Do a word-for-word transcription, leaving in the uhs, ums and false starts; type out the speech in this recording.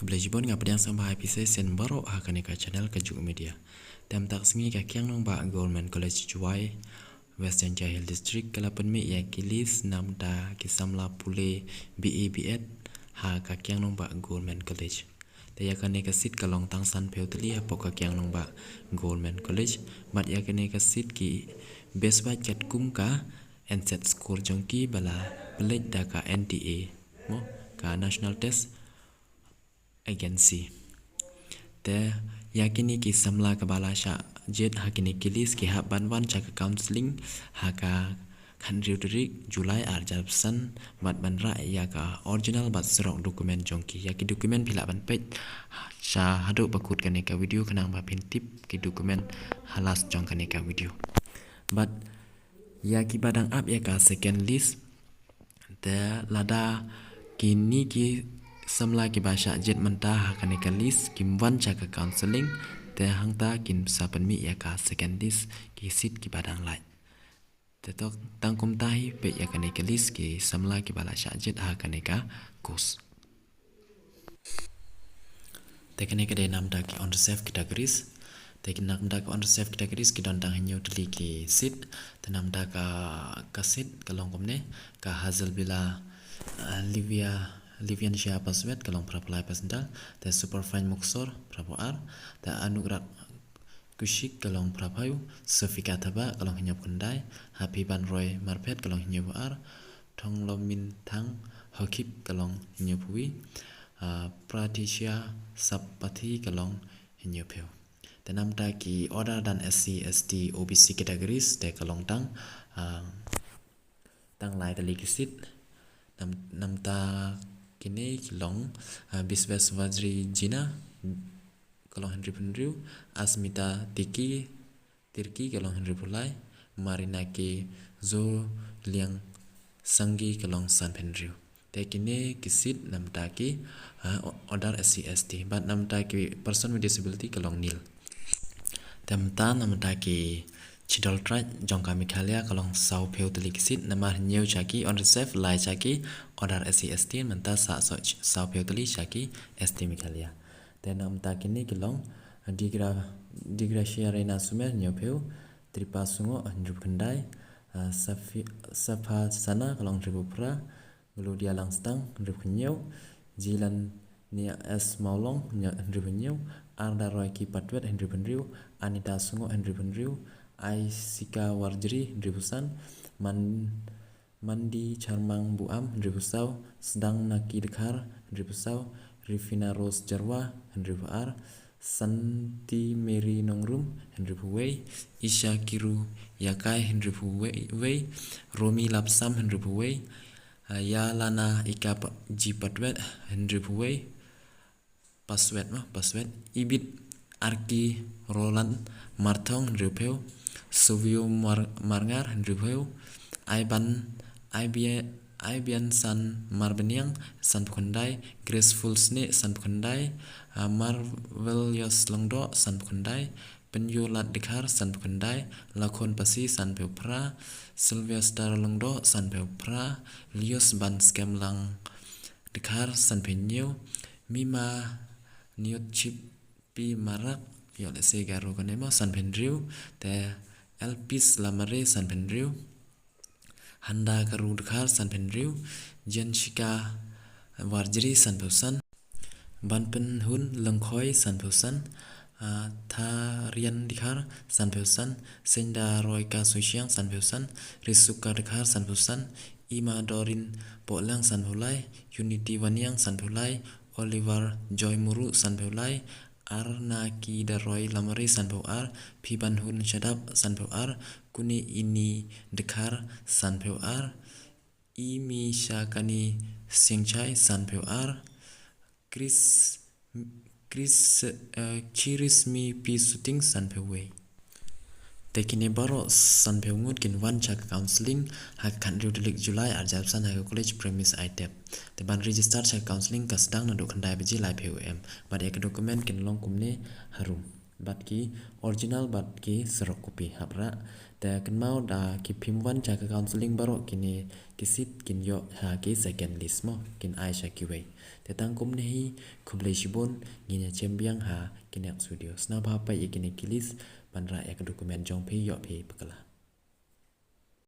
Khublei shibun, nga pdiang sngewbha ïa phi sa shisien baroh ha kane ka channel ka Juk Media. Te mynta ka sngi ka Kiang Nangbah Government College Jowai, West Jaintia Hills District, ka la pynmih ïa ki list namta ki samla pule B A B Ed ha ka Kiang Nangbah Government College. Te ïa kane ka seat ka long tang sanphew tylli hapoh ka Kiang Nangbah Government College. Bad ïa kane ka seat ki best batch katkum ka N SET score jong ki ba la pynleit da ka N T A, mo, ka National Test Agency. Te ïa kine ki samla kiba la shah jied ha kine ki list ki hap ban wan sha ka counselling ha ka khathynriew tarik July arhajar arphew san, bad ban rah ïa ka original bad xerox document jong ki. Ïa ki document phi lah ban peit sha haduh ba kut kane ka video khnang ba phin tip ki document ha last jong kane ka video. Bad ïa kiba dang ap ïa ka second list, te lada kine ki samla kiba shah jied mynta ha kane ka list kim wan sha ka counselling, te hangta kin sa pynmih ïa ka second list ki seat kiba dang lait. Te to tang kumta hi, peit ïa kane ka list ki samla kiba la shah jied ha kane ka course. Te kane ka dei namta ki unreserved categories. Te ki namta ki unreserved categories ki don tang hynñiew tylli ki seat. Te namta ka, ka seat ka long kumne: ka Hazelbila, uh, Livia, Liviansia Paswet ka long phra phew lai percentile. Te Superfine Muksor phra phew ar. Te Anukrat Kushik ka long phra phew, Sofika Thabah ka long hynñiew phew khyndai, Happy Banroy Marphet ka long hynñiew phew ar, Thonglomin Thang Hokhip ka long hynñiew phew wi, ah, Pratisha Sapathi ka long hynñiew phew. Te namta ki order dan S C, S T, O B C categories te ka long tang, ah, tang lai tylli ki seat. Nam-, namta kine ki long, ah, Bisweswajri Jina ka long hynriew phew hynriew, Asmita Tiki, Tirki ka long hynriew phew lai, Marina K Zoliang Sanggi ka long san phew hynriew. Te kine ki seat namta ki, ah, order S C S T. Bad namta ki person with disability ka long nil. Te mynta namta ki Chidol Tribe jong ka Meghalaya ka long saw phew tylli ki seat, namar hynñiew sha ki unreserved, lai sha ki order S C S T, mynta sa saw phew tylli sha ki S T Meghalaya. Te namta kine ki long, Digra, Digracia Reina Sumer hynñiew phew, Tripa Sungoh hynriew phew khyndai, ah, Safi-, Safa Sana ka long hynriew phew phra, Gloria Langstang hynriew phew hynñiew, Jilan Nia S Mawlong hynriew phew hynñiew, Arda Roy Ki Patwet hynriew phew hynriew, Anita Sungoh hynriew phew hynriew, Aisika Warjri hynriew phew san, Man-, Mandi Charmang Buam hynriew phew saw, Sdang Naki Dkhar hynriew phew saw, Rifina Rose Jarwa hynriew phew ar, Santi Mary Nongrum hynriew phew wei, Isha Kiru Yakai hynriew phew wei, Romi Lapsam hynriew phew wei, ah, Yalana Ika Pa-, Ji Patwet hynriew phew wei, Paswet, ma, Paswet, Ibit Arki Roland Marthong hynriew phew, Suvio Mar-, Marngar hynriew phew, Aiban, Aibia-, Aibian San Marbaniang san phew khyndai, Graceful Sneh san phew khyndai, ah, Marvel Yos Longdoh san phew khyndai, Pynyolat Dkhar san phew khyndai, Lakhon Pasi san phew phra, Sylvester Longdoh san phew phra, Lios Ban Skemlang Dkhar san phew hynñiew, Mima Niotchip Pi Marak, ïoh lehse Garo kane mo, san phew hynriew, te Elpis Lamare san phew hynriew, Handa Karu Dkhar san phew hynriew, Jenshika Warjri san phew san, Banpynhun Lyngkhoi san phew san, ah, Tharian Dkhar san phew san, Senda Roy Ka Susiang san phew san, Risuka Dkhar san phew san, Ima Dorin Pohlang san phew lai, Unity Waniang san phew lai, Oliver Joy Muru san phew lai, Arnaki Daroy Lamare san phew ar, Phibanhun Shadap san phew ar, Kuni Ini Dkhar san phew ar, Imi Shakani Singchai san phew ar, Chris, Chris, eh, Chirismi P Suting san phew wei. Te kine baroh san phew ngut kin wan sha ka counselling ha ka khathynriew tarik July arhajar arphew san ha ka college premise ITEP. Te ban register sha ka counselling ka sdang naduh khyndai baje laiphew A M. Bad ïa ka document kin long kumne harum. bad ki original bad ki xerox copy hap rah. Te kynmaw da ki phim wan sha ka counselling baroh kine ki seat kin ïoh ha ki second list mo, kin ai sha kiwei. Te tang kumne hi, khublei shibun, ngin ïa chem biang ha ki next video. Sngewbha peit ïa kine ki list ban rah ïa ka document jong phi, ïoh phi bakla.